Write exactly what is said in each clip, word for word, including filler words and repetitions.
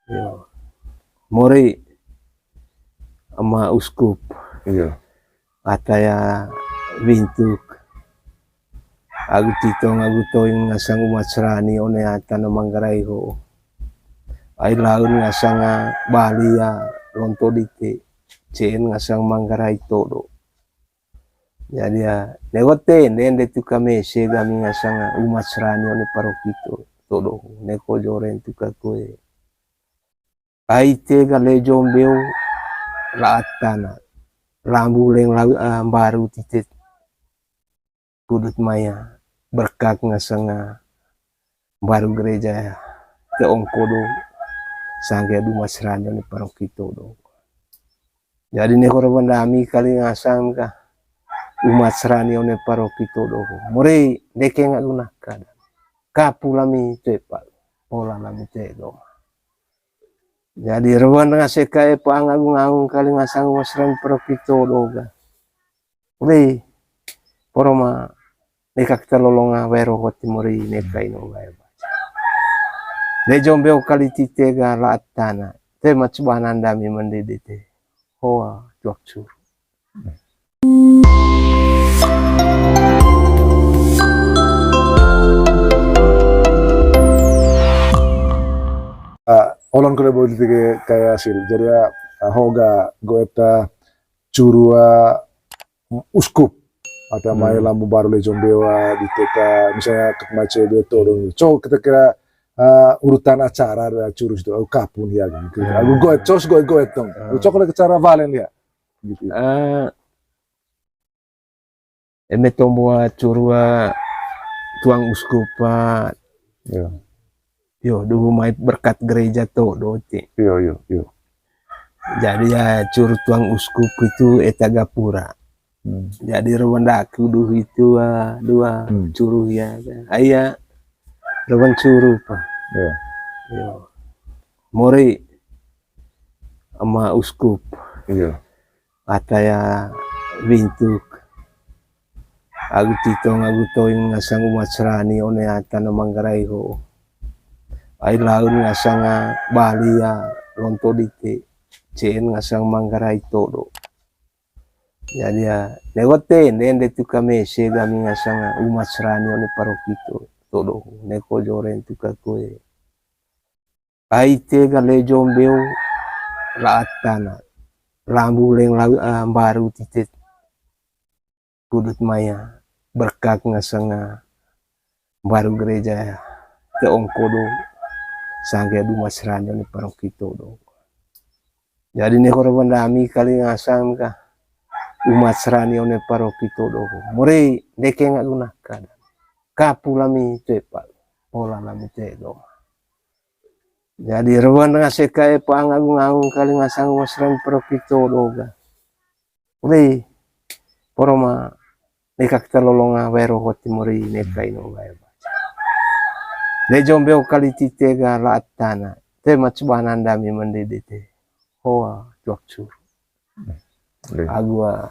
Iyo. Mori ama uskup. Iyo. Ata ya wintuk. Agu titong agu toing ngasang umat srani one ata na Manggarai ho. Ai laun ngasang, ah, Bali ya lonto dite. Ceen ngasang Manggarai todo. Jadi ya, neko tende, nde tuka mese gami ngasang umat srani one paroki to, todo. Neko joren tuka kue. Ai te ga lejo mbeo la atana. Lambu leng lau, ah, mbaru tite. Kudut maya, berkat ngasang, ah, mbaru gereja ya. Te ongko do, sangge du umat srani one paroki todo. Jadi neko rewan dami kali ngasang ka umat srani one paroki todo. Mori deke nggak guna kada. Kapu lami tepa, pola lami te do. Jadi rewan ngase kae pa ngagung-agung kali ngasang umat srani paroki todo ga. Uli, poroma, neka kita lolonga wero hoti mori neka ino wae ba. Lejo mbeo kali tite ga la atana. Te mac banan dami mendidite. Hoa, tuak curu. Ah, olon kole bodi tike kaya hasil. Jadi ya, ah, hoga goeta curu, ah, uskup. Ata mai lambu mbaru lejo mbeo, ah, di teka, misalnya ket mai cebe todo. Co kita kira, ah, urutan acara ada curu situ, oh, kapun ya gitu. Agu goet, cos goet-goet dong. Cok lagi cara valen ya. Gitu. Ah, eme tombo, ah, curu, ah, tuang uskup, ah. Yo. Yo, duhu mai berkat gereja todo ti. Yo, yo, yo. Jadi ya curu tuang uskup itu eta gapura. Jadi rewan daku duhu itu, ah, dua curu ya. Aya rewan curu pa. Yo. Yo. Mori ama uskup. Yo. Ata ya wintuk. Agu titong agu toing ngasang umat srani one ata na Manggarai ho. Ai laun ngasang, ah, Bali ya lonto dite. Ceen ngasang Manggarai todo. Jadi ya, neko tende, nde tuka mese gami ngasang, ah, umat srani one paroki to, todo. Neko joren tuka kue. Ai te ga lejo mbeo la atana. Lambu leng lau, ah, mbaru tite. Kudut maya, berkat ngasang, ah, mbaru gereja ya. Te ongko do, sangge du umat srani one paroki todo. Jadi neko rewan dami kali ngasang ka umat srani one paroki todo. Mori deke nggak guna kada. Kapu lami tepa, pola lami te do. Jadi rewan ngase kae pa ngagung-agung kali ngasang umat srani paroki todo ga. Uli, poroma, neka kita lolonga wero hoti mori neka ino wae ba. Lejo mbeo kali tite ga la atana. Te mac banan dami mendidite. Hoa, tuak curu. Agu, ah,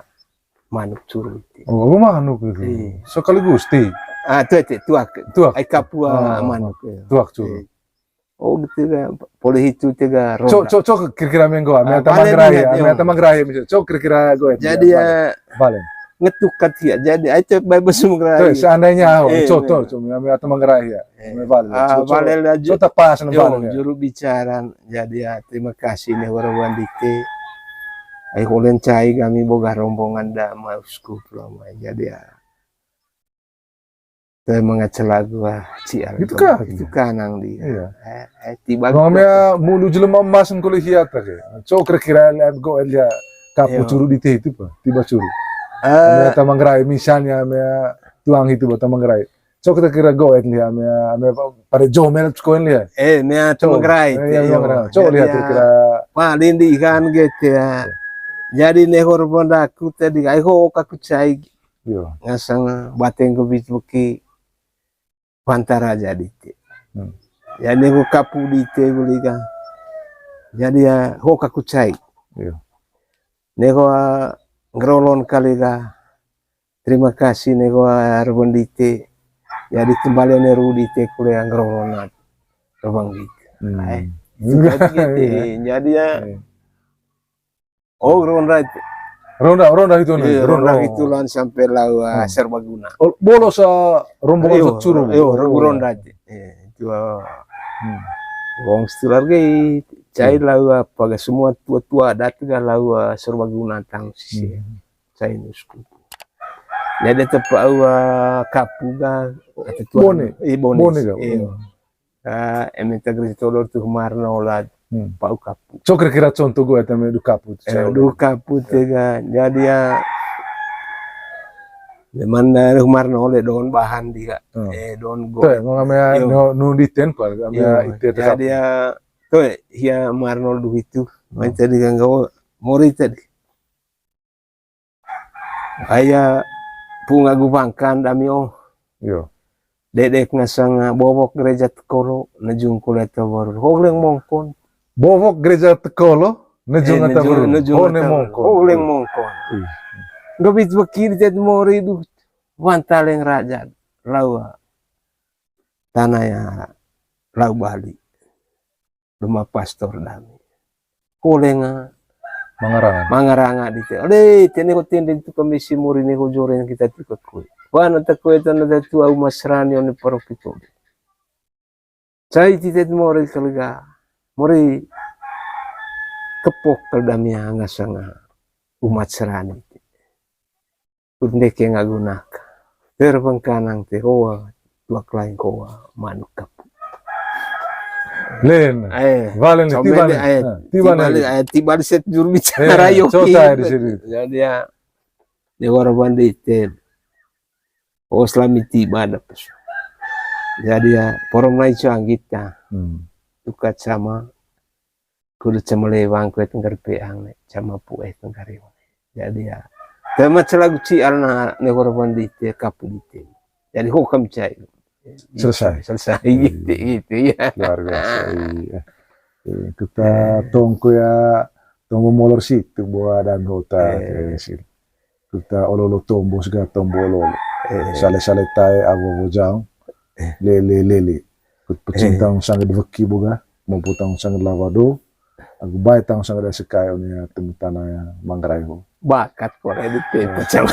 manuk curu ti. Oh, agu manuk itu. Iya. Sekaligus ti. Ah, tuak, tuak. Tuak. Ai kapu, ah, manuk, iya. Tuak curu. Iya. Oh, gitu kan. Poli hitu tega ronda. Cok, cok, cok, kira-kira menggo, ame ata Manggarai ya, ame ata Manggarai ya, misalnya. Cok, kira-kira goet. Jadi ya, balen. Ngetukat ya. Jadi, ai cok, bae besu Manggarai. Seandainya, oh, cok, cok, ame ata Manggarai ya. Ame balen. Ah, balen aja. Cok, tapas, balen ya. Juru bicara. Jadi ya, terima kasih nih, orang-orang dite. Ai, kolen cai kami boga rombongan da, ma uskup lama. Jadi ya. Te mangacela gua cial. Itu kah? Itu kanang dia. Iya. Eh, eh, tiba gua. Mulu jelema emas ngkuli hiat aja. Cok kira-kira lihat go lihat kapu curu di teh itu pa. Tiba curu. Eh. Ame ata Manggarai misalnya ame tuang itu buat Manggarai. Cok kira-kira go lihat ame ame pada jomel cok lihat. Eh, ame ata Manggarai. Cok lihat kira-kira. Paling di ikan gitu ya. Jadi nehor bondaku tadi ai ho kaku cai. Ngasang bateng kebit beki pantara jadi te. Ya, nego kapu di te beli ka. Jadi ya, ho kaku cai. Nego, ah, ngerolon kali ka. Terima kasih nego, ah, rebon di te. Jadi kembali ne ru di te kuliah ngerolon at. Rebang di te. Enggak. Jadi, jadi ya. Oh, ronda itu. Ronda, ronda itu nih. Ronda itu lan sampai lau, ah, serbaguna. Oh, bolos, ah, rombongan sut suru. Iyo, ronda itu. Eh, itu, ah. Wong setular ge cai lau apa ga semua tua-tua adat ga lau, ah, serbaguna tang sisi. Cai nusku. Jadi tepa ua kapu ga, atu tua. Bone. Eh, bone. Bone ga? Iyo. Ah, eme ta gereja Todor tu Humarna ola pau kapu. So kira-kira contoh gue tame du kapu tu. Eh, du kapu te ga. Jadi ya, memang dari Humarna ole don bahan di ga. Eh, don go. Tuh, ngomong ame nu diten pa, ame ite. Jadi ya, tuh, hia Humarna du itu. Main tadi kan kau mori tadi. Aya punga gu bangkan dami, oh. Iyo. Dedek ngasanga bowok gereja Tekolo, nejung kole tawarur. Hogleng mongkon. Bowok gereja Tekolo, nejung tawarur. Hogleng mongkon. Hogleng mongkon. Ih. Gabit bekiri tet mori du. Wantaleng raja. Lawa. Tanah ya. Lau Bali. Duma pastor dami. Kolenga. Mangaranga. Mangaranga dite. Ole, tene ko tendeng tu kami si mori ne ko joren kita tu ke kue. Wana ta kue tana ta tu au masrani one paroki Todor. Cai tite mori kelega. Mori kepok kal dami anga sanga umat serani. Kut ndeke ngagunak. Terbengkanang te hoa, tuak lain hoa, manuk kapu. Len. Eh, valen, coba tiba nih, eh, tiba nih. Tiba nih, eh, tiba di set juru bicara yo. Cota di sini. Jadi ya, dia orang bandit, eh. Oh, selami tiba ada pes. Jadi ya, porom lain so anggita. Tukat sama kudu cama lewang kue tengger peang ne, cama pue tengger iwa. Jadi ya, tema celagu cial na ne korban di te kapu di te. Jadi hokam cai. Selesai. Selesai gitu, gitu ya. Luar biasa. Iya. Kita tongko ya, tongko molor situ buat dan hota. Kita olo-olo tombo sega tombo olo-olo. Sale-sale tae abo bojang. Lele lele. Kut pecintang sangat weki boga, mau putang sangat lawado. Aku baik tang sangat sekai onia temu tanah ya Manggarai ho. Bakat kore di te pecah.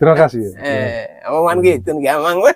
Terima kasih ya. Eh, aman gitu nih amang.